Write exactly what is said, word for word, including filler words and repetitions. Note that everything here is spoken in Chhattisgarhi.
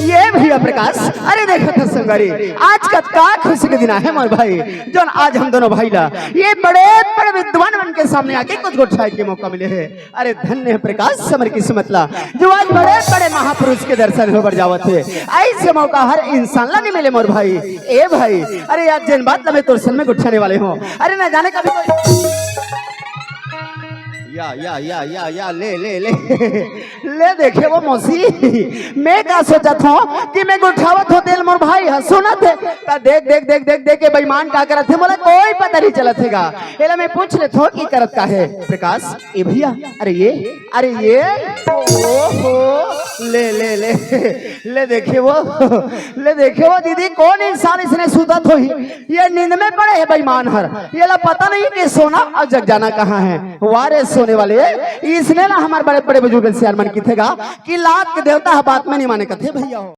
ये भैया प्रकाश, अरे देखत हस संगवारी, आज कतका खुशी के दिन आहे मोर भाई, जोन आज हम दोनों भाई ला ये बड़े बड़े विद्वान मन के सामने आके कुछ गोठियाए के मौका मिले हे। अरे धन्य हे प्रकाश हमर किस्मत ला, जो आज बड़े बड़े महापुरुष के दर्शन होबर जावत हे। अइसे मौका हर इंसान ला नहीं मिले मोर भाई। ए भाई, अरे यार जेन बात ला मैं तोर संग में गोठियाने वाले हों, अरे ना जाने कभी कोई या या या या या ले ले ले ले देखे वो मौसी, मैं का सोचत हों कि मैं गोठियावत हों तेला मोर भाई ह सुनत हे, त देख देख देख देख देख के बेईमान का करत हे, मोला कोई पता नहीं चलत हे गा। एला मैं पूछ लेत हों कि करत का हे प्रकाश। ए भैया, अरे ये, अरे ये, ओहो, ले ले ले ले देखे वो, ले देखे वो दीदी, कोन इंसान अइसने सुतत होही? ये नींद में पड़े हे बेईमान हर, एला पता नहीं कि सोना अउ जग जाना कहाँ हे। वाह रे सोने वाले, अइसने ला हमर बड़े बड़े बुजुर्ग सियान मन कथे गा कि लात के देवता ह बात में नहीं माने कथे भैया हो।